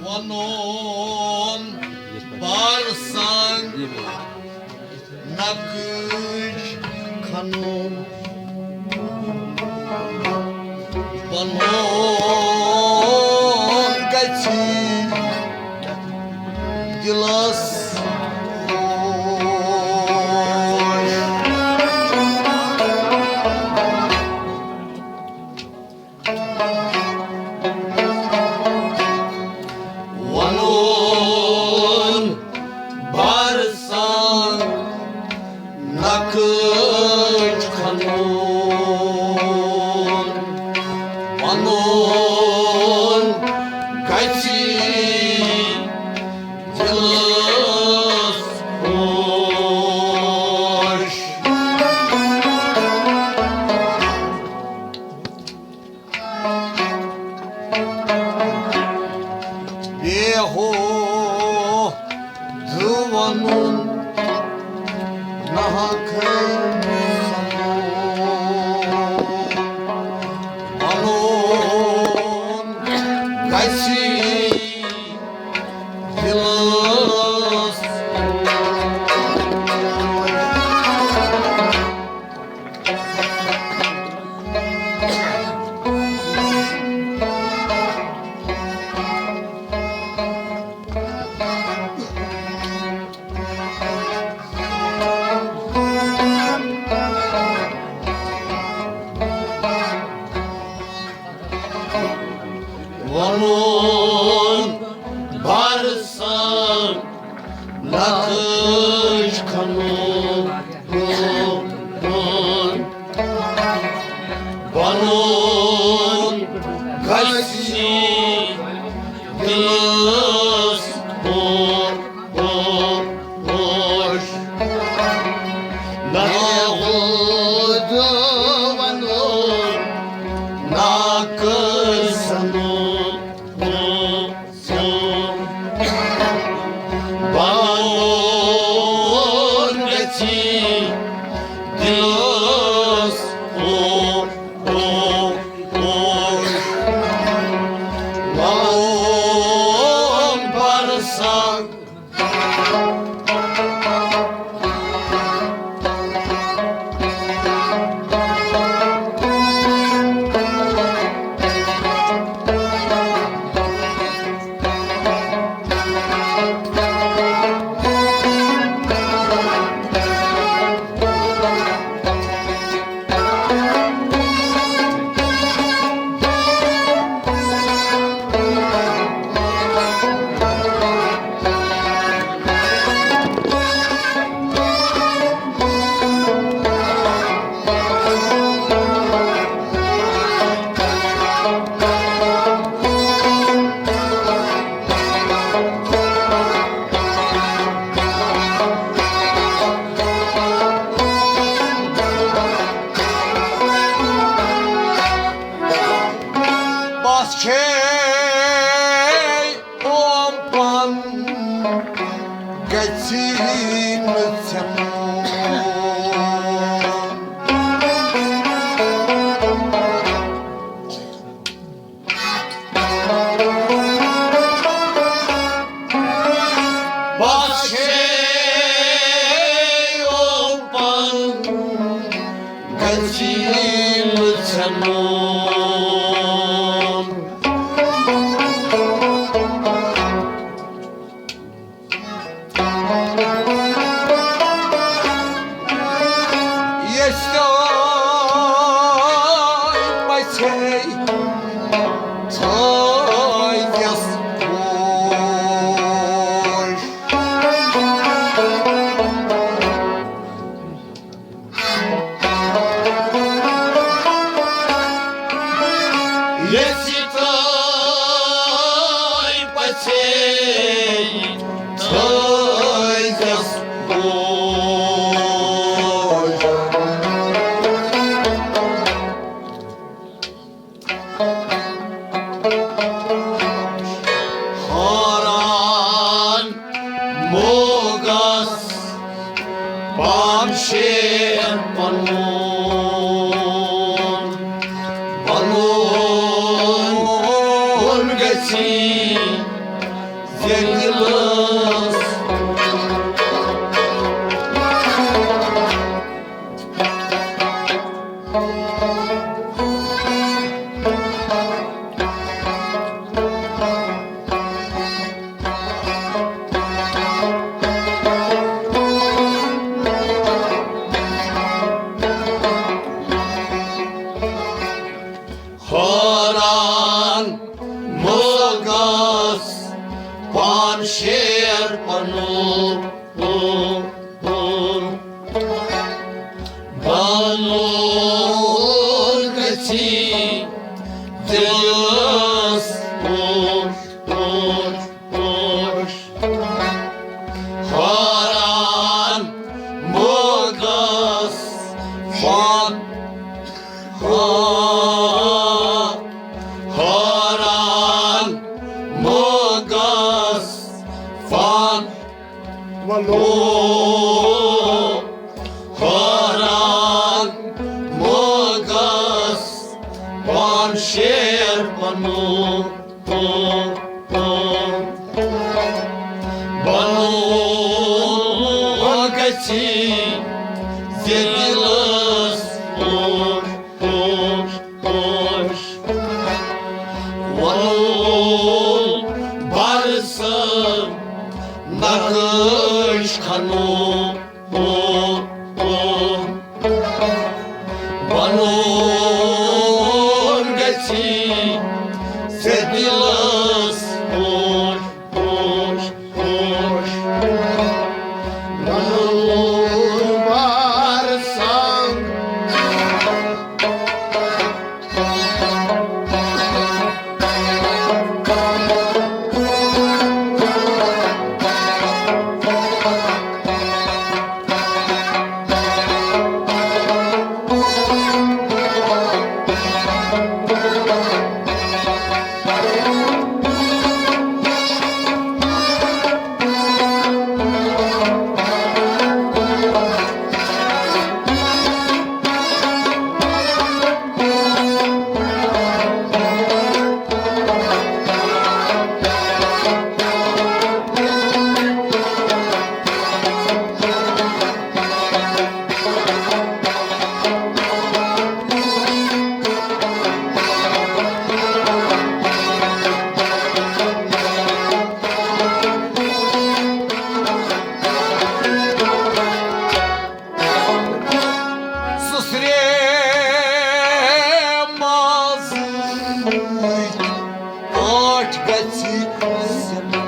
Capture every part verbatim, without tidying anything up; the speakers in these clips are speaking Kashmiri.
وَنُن بارسَن نقش کھنُن۔ وَنُن گژھِ دِلَس خۄش۔ وَنُن بارسَن نقش کھنُن۔ وَنُن گژھِ دِلَس خۄش۔ بیہو زُوَنُن ناکھے سَمو۔ وَنُن گژھِ دِلَس وَنُن بارسَن نقش کھنُن۔ وَنُن گژھِ دِلَس خۄش۔ ناوُد وَنُن ناکٲرۍ سَنُن۔ وَنُن گژھِ دِلَس خۄش۔ وَنُن بارسَن بس چھے اوم پن گژھی نہٕ ژھٮ۪نُن۔ بس چھے اوم پن گژھی نہٕ ژھٮ۪نُن۔ یژھِ تۄہہِ پژھے تھٲوِس خۄش۔ یژھِ تۄہہِ پژھے تھٲوِس خۄش۔ حٲران موگس پام شیر پنُن، پنُن گژھی ژےٚ دِلس۔ حٲران مۄغل گژھ پان شیر پنُن۔ بنُن گژھی دِلس پوش، پوش۔ حٲران مۄغل گژھ پان، حٲران مۄغل گژھ پان۔ وَلو۔ حٲران مۄغل گژھ پان شیر پنُن۔ بنُن گژھی ژےٚ دِلس پوش، پوش، پوش۔ وَلُن برسن نقش کھنُن۔ بنُن گژھی ژےٚ دِلس پوش، پوش، پوش۔ بنُن برسن۔ سُسرے مازٕکۍ پٲٹھۍ گژھِ زِنٛدٕ۔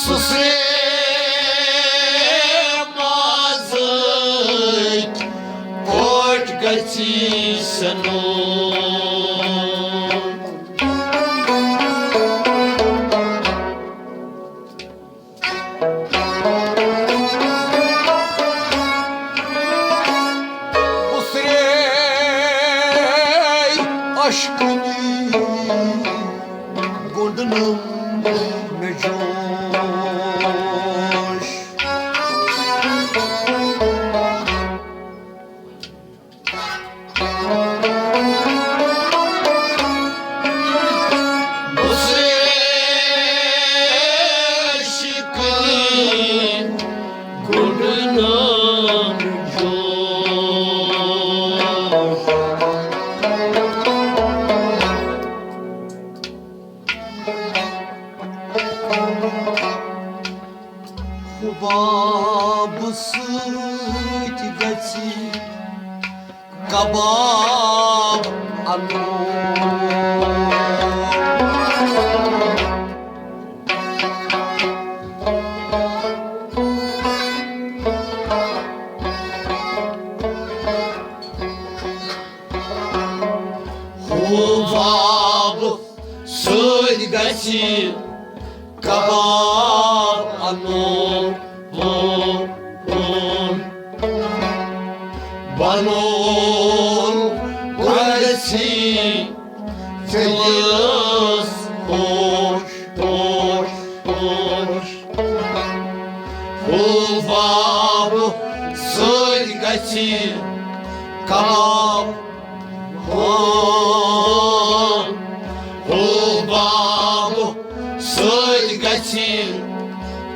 سُسرے مازٕکۍ پٲٹھۍ گژھی سنُن۔ سُسرے اشکنی گُنٛڈنم مےٚ جوش۔ بُسرے شِکلی گُنٛڈنم جوش۔ حُباب سۭتۍ گژھِ کباب اَنُن۔ حُباب سۭتۍ گژھِ کباب اَنُن، اَنُن، اَنُن۔ بَنُن گژھِ ژےٚ دِلَس پوش، پوش، پوش۔ بابہٕ سۭتۍ گژھِ کباب۔ ہو، ہو بابہٕ سۭتۍ گژھِ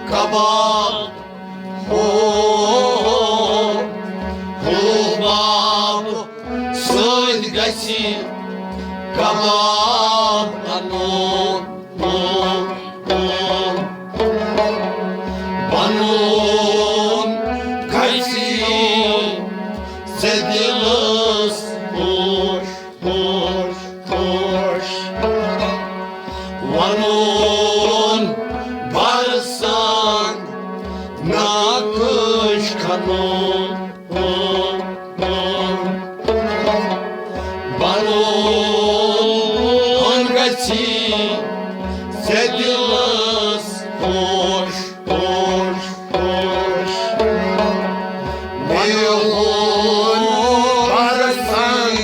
کباب۔ ہو، ہو بابہٕ سۭتۍ گژھِ کباب اَنُن۔ بنُن گژھِ ژےٚ دِلس خۄش، خۄش، خۄش۔ وَنُن برسنگ ناخۄش کھنُن۔ بنُن گژھِ ژےٚ دِلس خۄش، خۄش، خۄش۔ مےٚ ووٚن برسنگ۔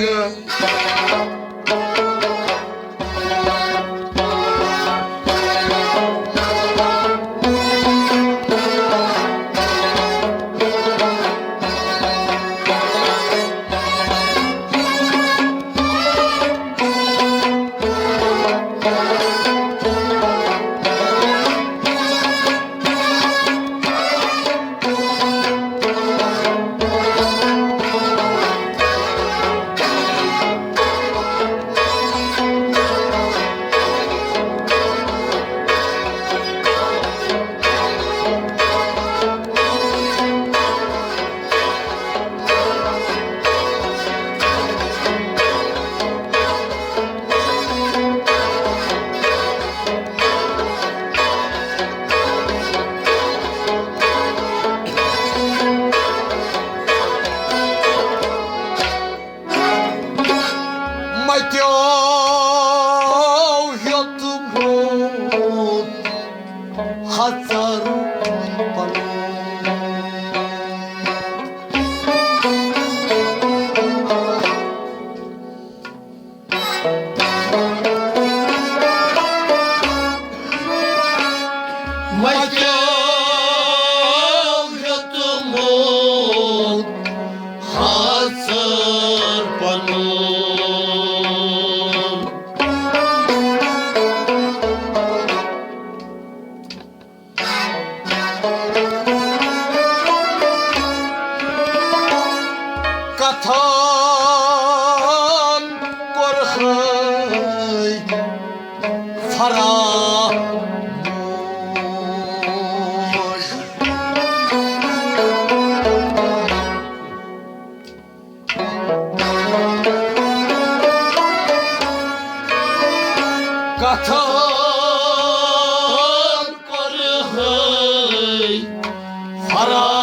مَتیو ہیوٚتمُت ہَژر پَنُن۔ مَتیو ہیوٚتمُت ہَژر پَنُن۔ کتھن کوٚرہے فراموش۔ کتھن کوٚرہے فراموش۔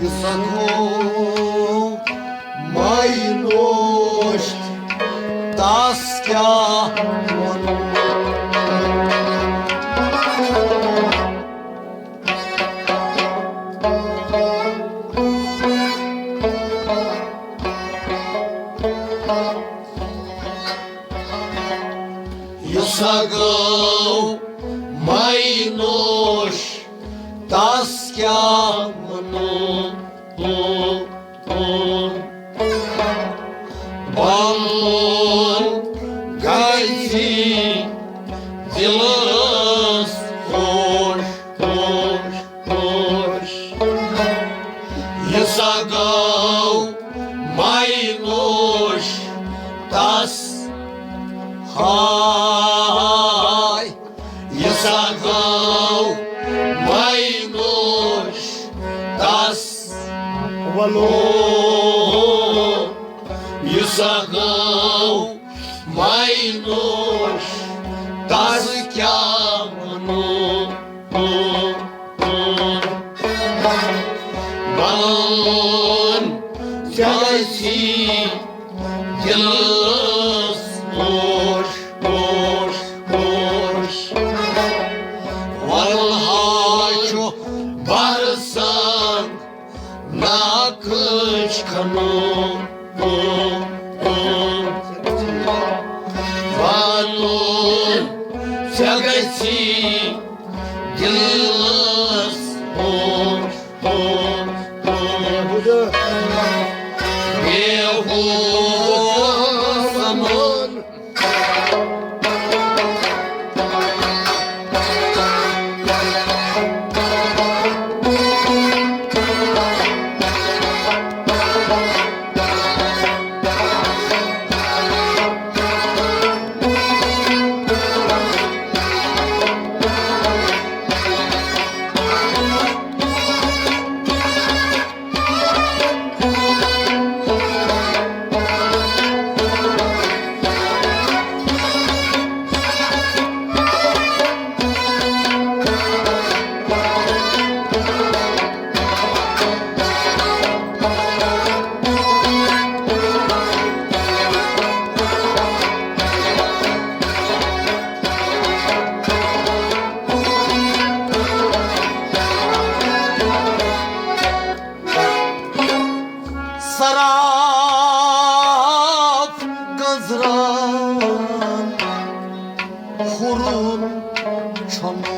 یُس زن ہُہ ماینوش، تس کیٛاہ ونو؟ یُس ہا گوٚو ماینوش، تس کیٛاہ ونو؟ بنُن گژھِ دِلس خۄش، خۄش، خۄش۔ یہِ سا گوٚو ماینوش، تس ہاے۔ یہِ سا گوٚو ماینوش، تس ونو۔ یہِ سا گوٚو ماینوش، تس کیٛاہ ونو؟ بنُن گژھِ دِلس خۄش، خۄش، خۄش۔ ونُن ہا چھُ برسن ناخۄش کھنو، او، او، واتو، ژےٚ گژھی دِلس خۄش، خۄش، خۄش۔ بے ہوش سمن۔ سراف گنزران ہُرُن چھُنہٕ۔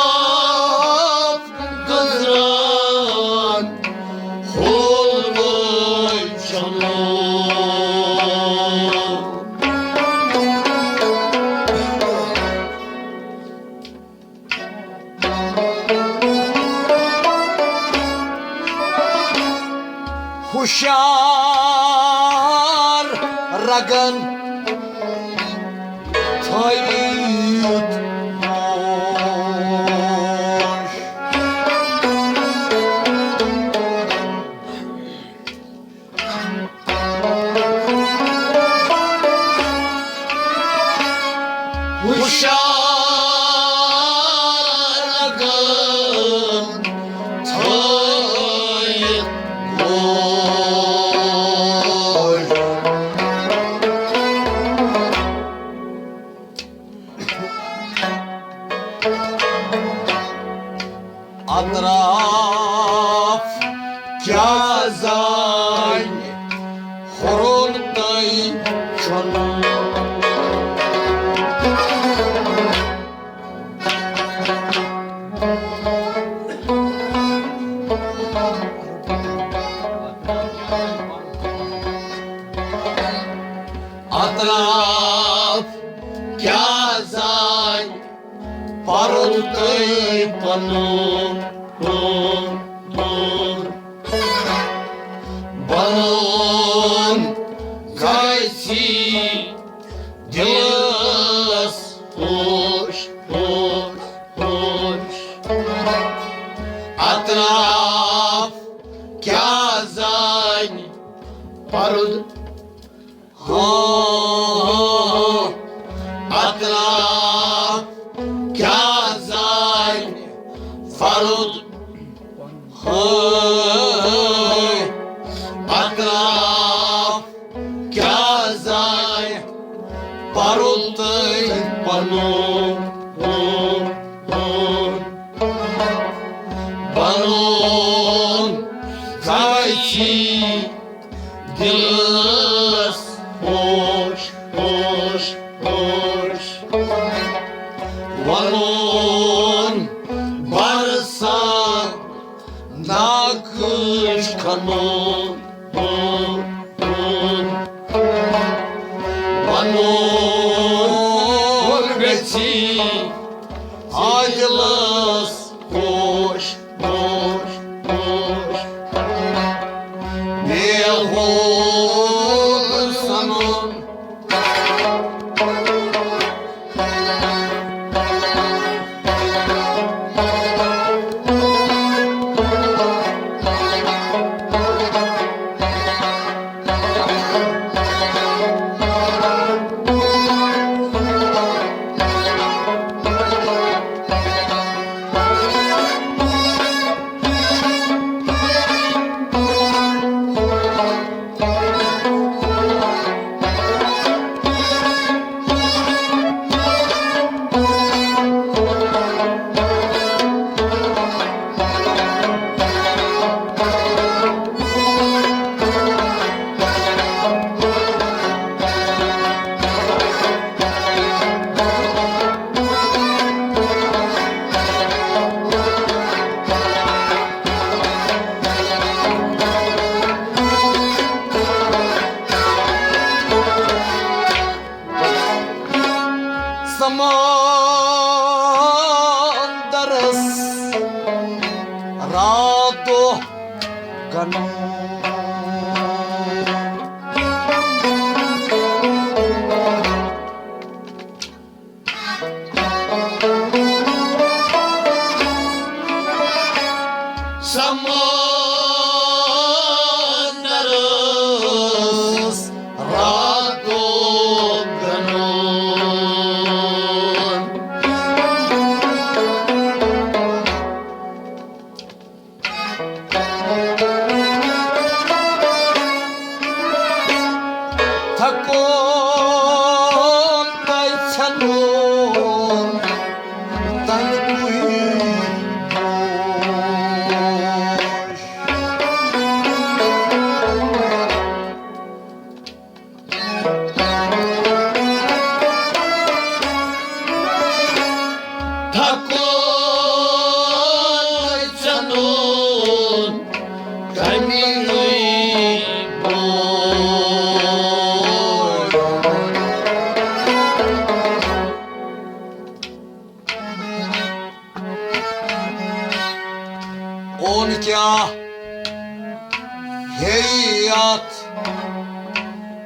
سراف گنزران ہُرُن چھُنہٕ۔ ہُشار رگن تھٲوِتھ ہوش۔ ہُشار رگن تھٲوِتھ ہوش۔ اطراف کیٛاہ زانہِ ہُرُن تہٕ چھُنہٕ۔ اطراف کیٛاہ زانہِ پرُن تہٕ پنُن۔ بنُن گژھِ دِلس خۄش، خۄش، خۄش۔ اطراف کیٛاہ زانہِ پرُن۔ ہاں، اطراف کیٛاہ زانہِ پرُن۔ ہاں، اطراف کیٛاہ زانہِ پرُن تہٕ پنُن۔ پنُن گژھِ دِلس خۄش، خۄش، خۄش۔ وَنُن برسن نقش کھنُن۔ وَنُن گژھِ دِلس خۄش، خۄش، خۄش۔ بے ہوش سَنُن۔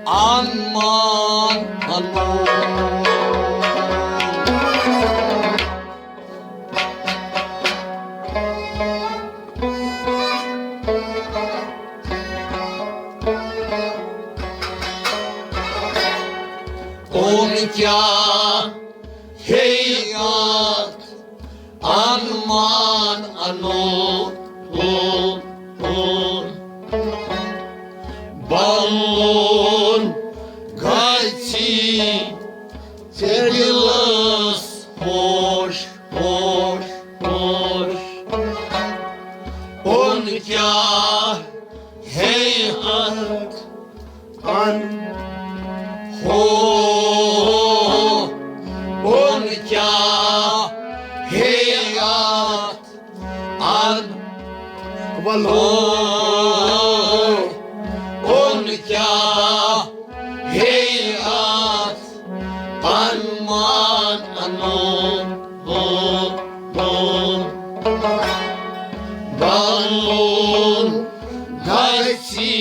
انمان انو۔ اون کیا ہے اتھ انمان انو، اون، اون۔ بلون گژھی ژےٚ دِلس خوش، خوش، خوش۔ اون کیا ہے اتھ ان ہو، اون کیا ہے اتھ ان ولو، اون کیا ہے اتھ انمان انو، ہو، ہو۔ بلون گژھی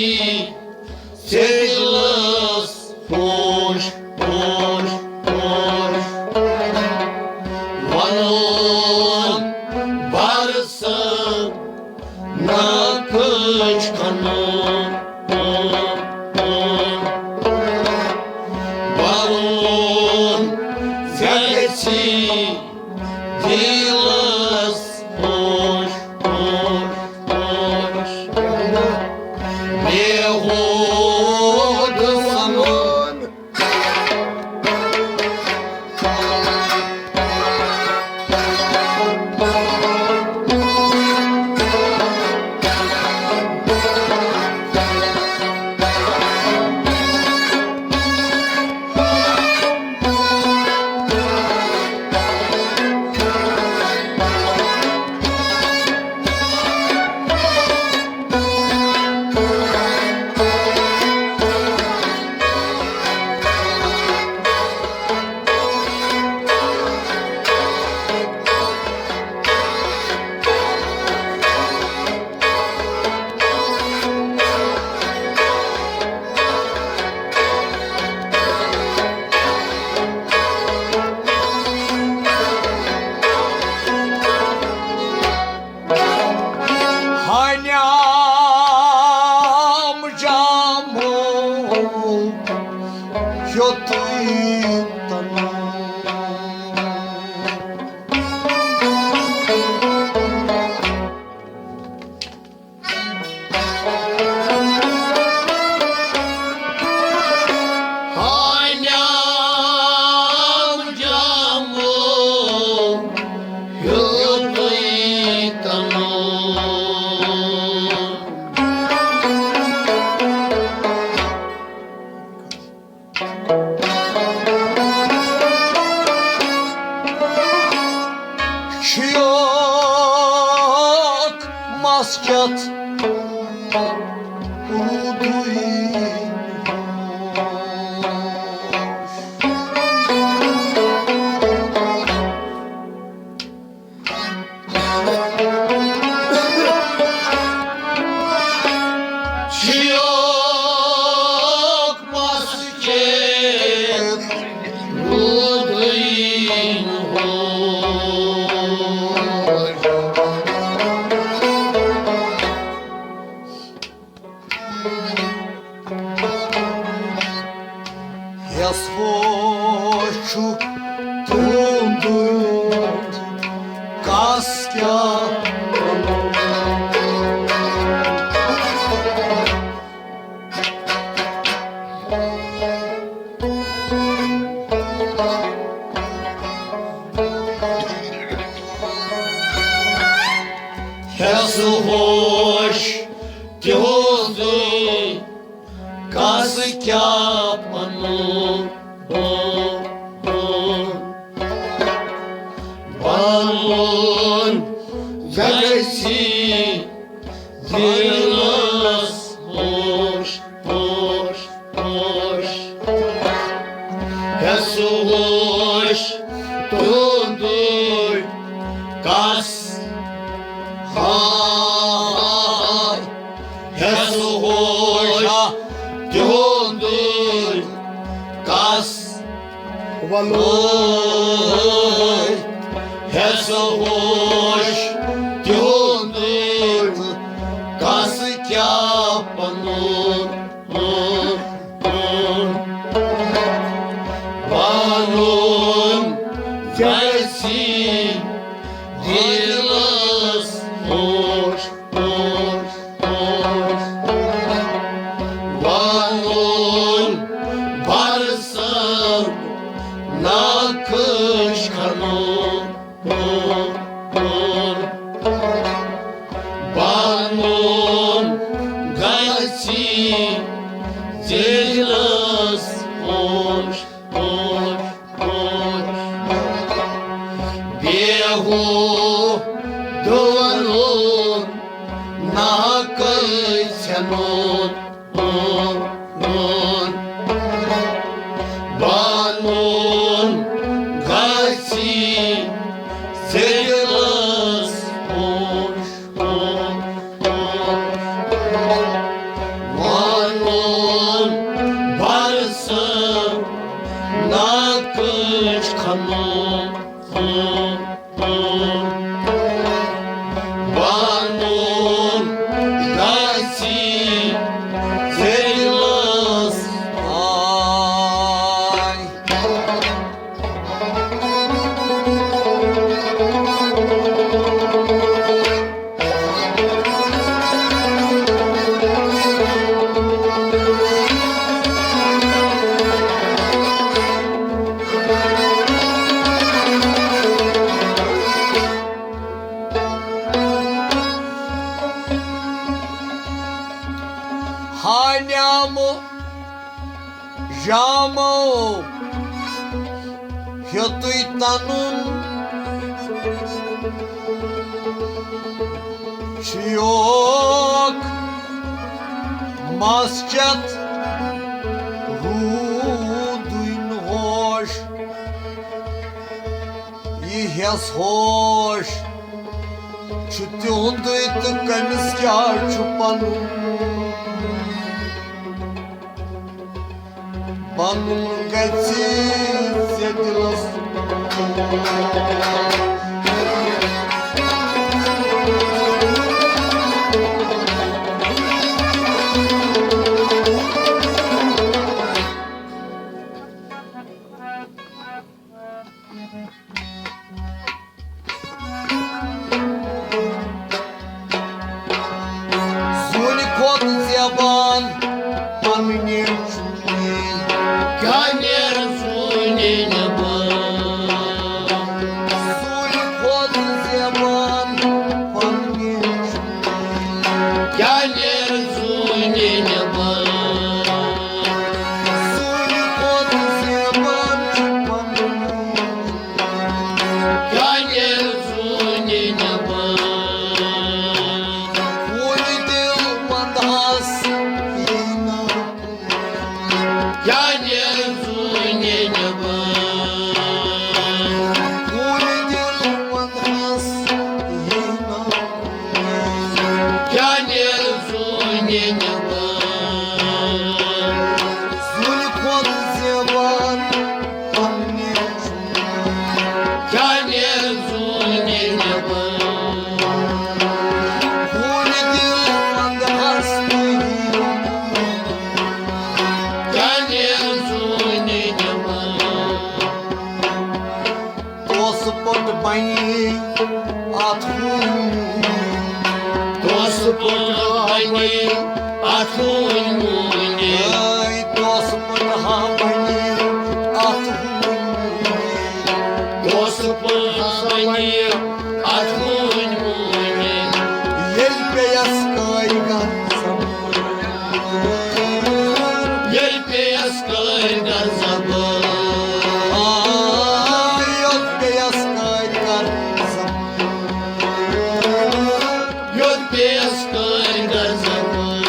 ژےٚ دِلس خوش، خوش، خوش۔ ونُن برسن نہ کٔج کنُن۔ ونُن ژےٚ گژھی دِلس خوش، خوش، خوش۔ بے ہود سنُن۔ ہانیام جامو یوتُے تنو۔ ہانیام جامو یوتُے تنو۔ شیوخ مسجد اردوی۔ شیوخ مسجد اردوی۔ یس ہوش چھُ تُہُنٛدُے، کس کیٛاہ وَنو؟ یس ہوش تِہُنٛدُے، کس کیٛاہ پنُن۔ پنُن گژھی دِلس ہوش، ہوش، ہوش۔ ہے سُہ ہوش تُہُنٛدُے، کس ہاے۔ ہے سُہ ہوش تِہُنٛدُے، کس وَلہٕ ہٮ۪س ہوش تِہُنٛدُے تہٕ کس کیٛاہ پنُن۔ وَنُن گژھِ دِلس ہوش، ہوش، ہوش۔ وَنُن برسن نقش کھنُن۔ بنُن گژھِ دِلس ہوش، ہوش، ہوش۔ بیہوٗ دُلُن ناکٔژ ژھٮ۪نُن۔ بنُن گژھِ دِلس ہوش۔ وَنُن برسن نقش کھنُن۔ وَنُن گژھِ دِلس آے۔ ہانیامہٕ جامو ہیوٚتُے تَنُن۔ چھُیوکھ مَس چٮ۪تھ روٗدُے نہٕ ہوش۔ یہِ ہٮ۪س ہوش چھُ تِہُنٛدُے تہٕ کٔمِس کیٛاہ چھُ پَنُن؟ پَنُن گژھِ ژےٚ دِلَس۔ زوٗنہِ کھۄتہٕ زیبان پنٕنۍ چھُے۔ کیٛاہ نیرٕ زوٗنہِ نٮ۪بر؟ زوٗنہِ کھۄتہٕ زیبان پنٕنۍ چھُے۔ کیٛاہ نیرٕ زوٗنہِ نٮ۪بر؟ زوٗنہِ کھۄتہٕ زیبان چھُ پنٕنۍ۔ کیٛاہ نیرٕ زوٗنہِ نٮ۪بر؟ ہوٗنۍ دِل ونٛدہَس یی نہٕ۔ کیٛاہ نیرٕ زوٗنہِ نٮ۪بر؟ ہوٗنۍ دِل ونٛدہَس یی نہٕ۔ کیٛاہ نیرٕ زوٗنہِ نٮ۪بر؟ زوٗنہِ کھۄتہٕ زیبان پنٕنۍ چھُے۔ کیٛاہ نیرٕ زوٗنہِ نٮ۪بر؟ ہوٗنۍ دِل ونٛدہَس تُہۍ۔ کیٛاہ نیرٕ زوٗنہِ نٮ۪بر؟ توسہٕ پوٚٹ بنہِ اَتھ ہوٗنۍ۔ توسہٕ پوٚٹ بنہِ اَتھ ہوٗنۍ موٗنہِ۔ اے توسہٕ پوٚٹ ہا بنہِ اَتھ ہوٗنۍ موٗنہِ۔ توسہٕ پوٚٹ ہا بنہِ اَتھ ہوٗنۍ موٗنہِ۔ ییٚلہِ پیٚیَس کٲرۍ گَر ییٚلہِ پیٚیَس کٲرۍ گَر زَبٲنۍ۔ آ، یوٚت پیٚیَس کٲرۍ گَر زَبٲنۍ۔ یوٚت پیٚیَس کٲرۍ گَر زَبٲنۍ۔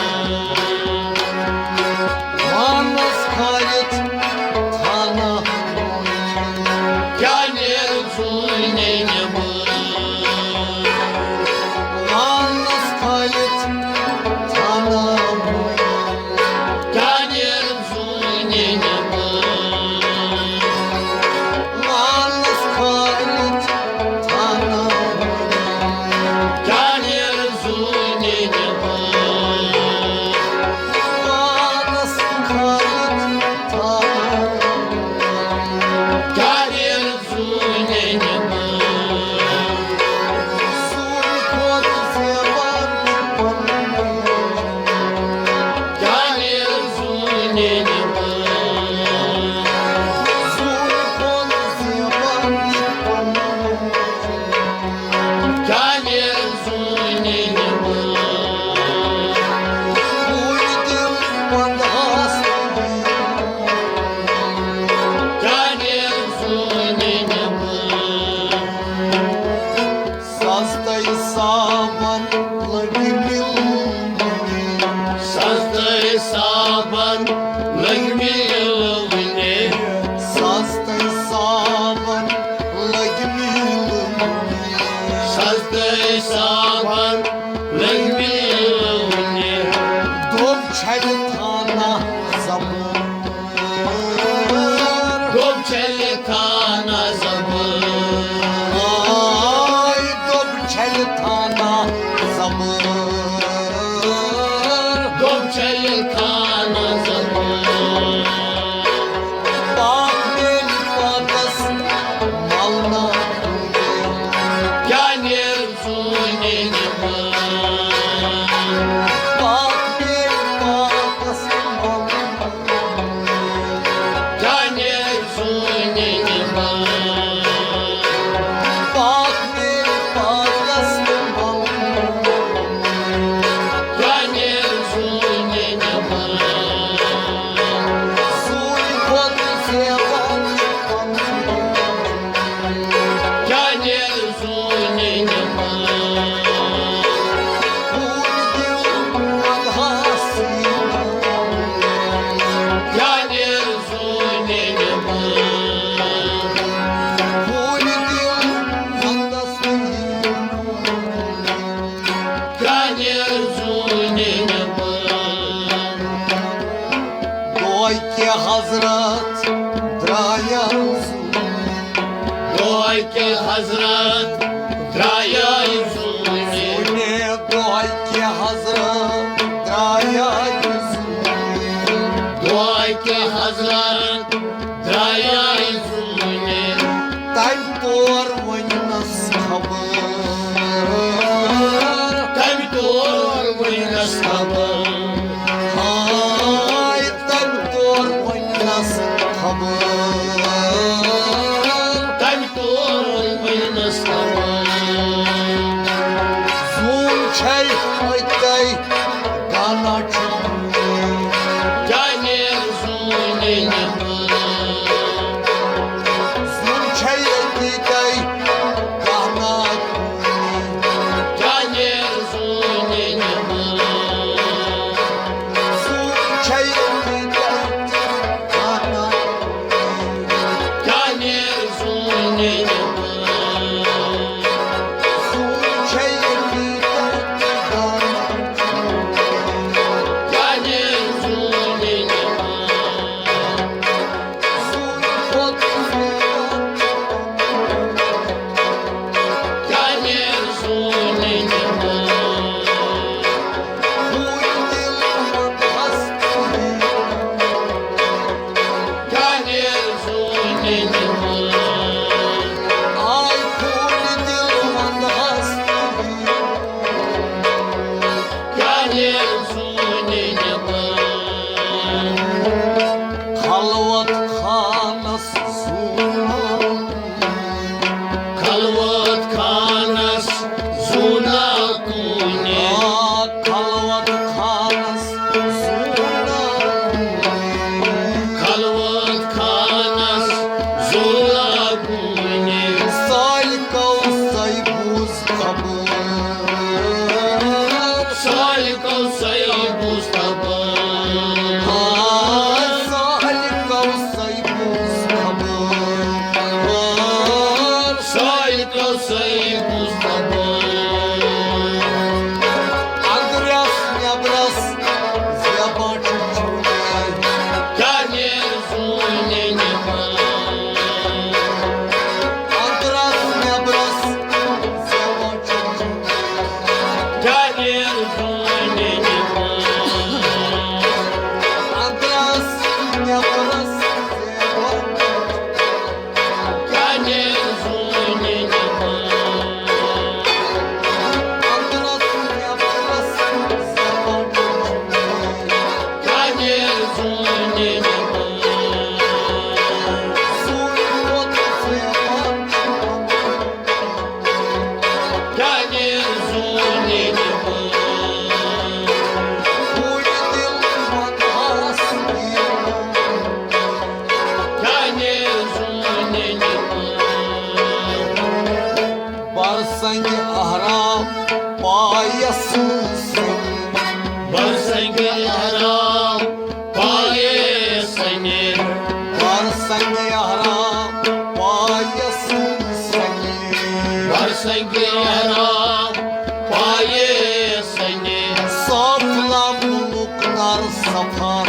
دۄہہِ کہِ حضرت درٛایہِ زوٗنہِ۔ دۄہہِ کہِ حضرت درٛایہِ زوٗنہِ۔ زوٗنہِ، دۄہہِ کہِ حضرت درٛایہِ زوٗنہِ۔ دۄہہِ کہِ حضرت درٛایہِ زوٗنہِ۔ تٔمۍ تور ؤنِنَس خبر۔ تٔمۍ تور ؤنِنَس خبر۔ ہاے، تٔمۍ تور ؤنِنَس خبر۔ تٔمۍ تور ؤنِنَس خبر۔ زوٗن چھے أتے گانا چھُ۔ کیٛاہ نیرِ زوٗنہِ نٮ۪بر؟ زوٗن چھے أتے گانا۔ کیٛاہ نیرِ زوٗنہِ نٮ۪بر؟ زوٗن چھے أتے گانا۔ کیٛاہ نیرِ زوٗنہِ نٮ۪بر؟ خلوت خانس زوٗنہ۔ خلوت خانس زوٗنہ کوٗنہِ۔ آ، خلوت خانس زوٗنہ کوٗنہِ۔ خلوت خانس زوٗنہ کوٗنہِ۔ سالکو سَے بوٗز خبر۔ سالکو سَے بوٗز خبر۔ آ، سالکو سَے بوٗز خبر۔ سالکو سَے بوٗز خبر۔ اندرس نٮ۪برس زیبان چھُ چوٗنہِ۔ کیٛاہ نیرِ زوٗنہِ نٮ۪بر؟ اندرس نٮ۪برس زیبان چھُ چوٗنہِ۔ کیٛاہ نیرِ زوٗنہِ نٮ۪بر؟ اندرس نٮ۪برس زیبان چھُ۔ کیٛاہ نیرِ زوٗنہِ نٮ۪بر؟ اندرس نٮ۪برس زیبان چھُ۔ کیٛاہ نیرِ زوٗنہِ نٮ۪بر؟ زوٗن ووت زیبان چھُ۔ کیٛاہ نیرِ زوٗنہِ نٮ۪بر؟ بوٗلۍ دِل وَنہَس یہِ۔ کیٛاہ نیرِ زوٗنہِ نٮ۪بر؟ بَرسَنٛگہِ احرام پایَس سُم۔ بَرسَنٛگہِ احرام پایے سَنہِ۔ بَرسَنٛگہِ احرام پایَس سَنہِ۔ بَرسَنٛگہِ احرام پایے سَنہِ۔ سافلا مُلُک در سفر۔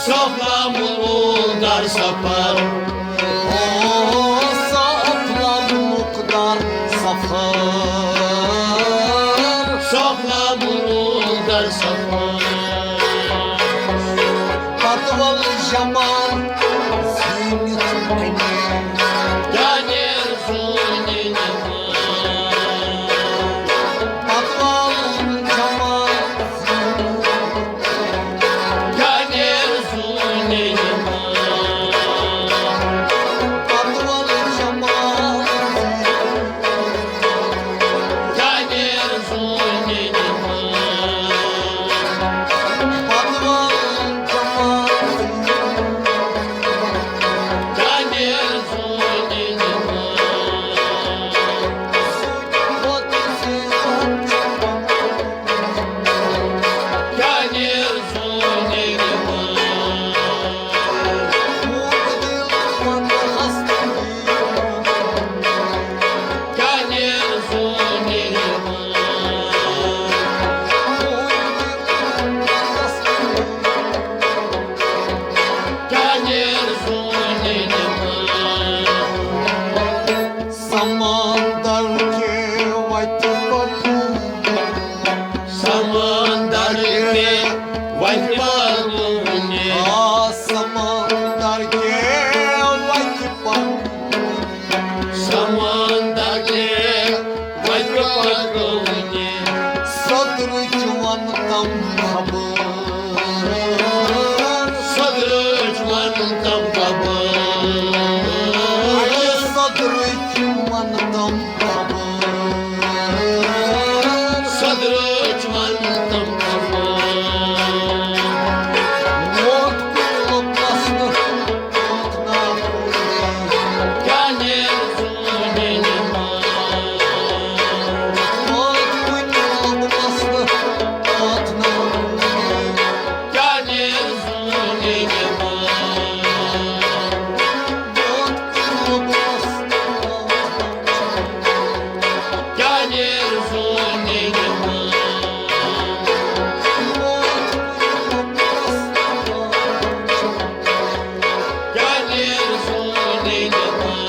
سافلا مُلُک در سفر۔ او سافلا مُلُک در سفر۔ سافلا مُلُک در سفر۔ پتہٕ وَل جمال زیٖنِتھ اَنے۔ کیٛاہ نیرِ زوٗنہِ نٮ۪بر؟ پتہٕ وَل جمال زیٖنِتھ۔ کیٛاہ نیرِ زوٗنہِ نٮ۪بر؟ پتہٕ وَل جمال زیٖنِتھ۔ کیٛاہ نیرِ زوٗنہِ نٮ۪بر؟ پتہٕ وَل جمال زیٖنِتھ۔ آسمان در کے وتہِ پکوٕنۍ۔ سمندر کے وتہِ پکوٕنۍ۔ صدرٕچ ون تم خبر۔ صدرٕچ ون تم خبر۔ صدرٕچ ون تم خبر۔ صدرٕچ ون تم خبر۔ ووت کُنہِ لوٚبمس نہٕ، ووت نا کُنہِ۔ کیٛاہ نیرِ زوٗنہِ نٮ۪ماز؟ ووت کُنہِ لوٚبمس نہٕ، ووت نا کُنہِ۔ کیٛاہ نیرِ زوٗنہِ نٮ۪ماز؟ ووت کُنہِ لوٚبمس نہٕ، ووت نا کُنہِ۔ کیٛاہ نیرِ زوٗنہِ نٮ۪ماز؟ کیٛاہ نیرِ زوٗنہِ نٮ۪ماز؟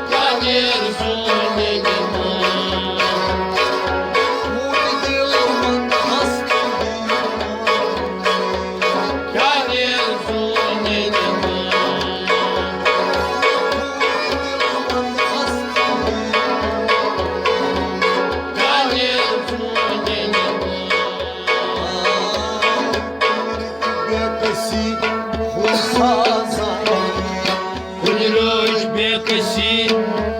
کیٛاہ نیرِ زوٗنہِ نٮ۪ماز؟ کیٛاہ نیرِ زوٗنہِ نٮ۪ماز؟ کیٛاہ نیرِ زوٗنہِ نٮ۪ماز؟ بے کسی ہو سازا۔ کُنہِ رٲچھ بے کسی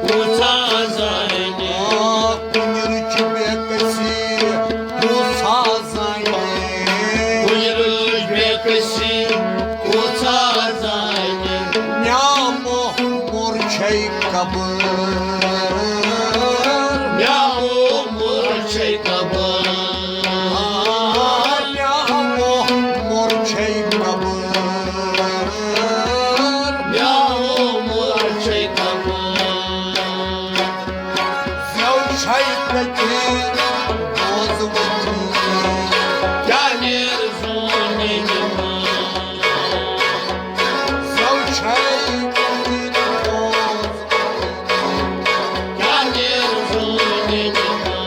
کُس آزانہِ۔ آ، کُنہِ رٲچھ بے کسی کُس آزانہِ۔ کُنہِ رٲچھ بے کسی کُس آزانہِ۔ نیامو مور چھے قبر۔ نیامو مور چھے قبر۔ آ، نیامو مور چھے قبر۔ مےٚ عمر چھے تمام۔ زٮ۪و چھے کٔتِج بوزوٕنۍ۔ کیٛاہ نیرِ زوٗنہِ نٮ۪ماز؟ زٮ۪و چھے کٔتِج بوزوٕنۍ۔ کیٛاہ نیرِ زوٗنہِ نٮ۪ماز؟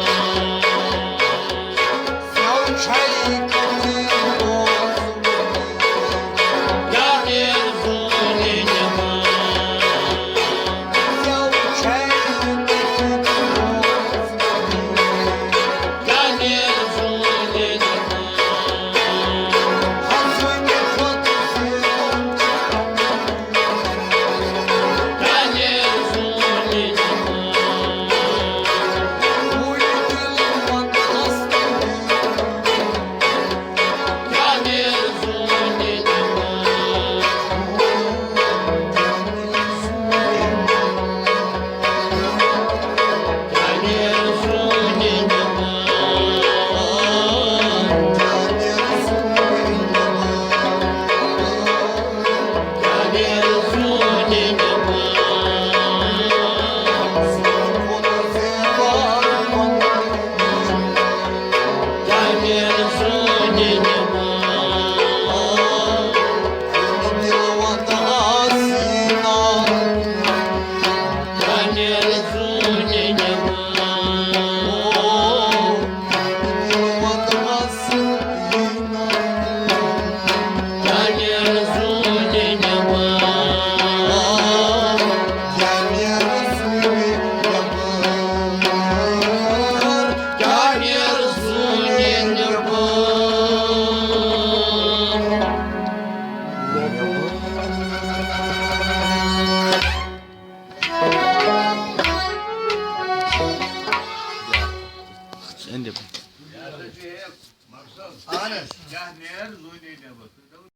اہن حظ، کیٛاہ نیرِ زوٗنہِ نٮ۪بر؟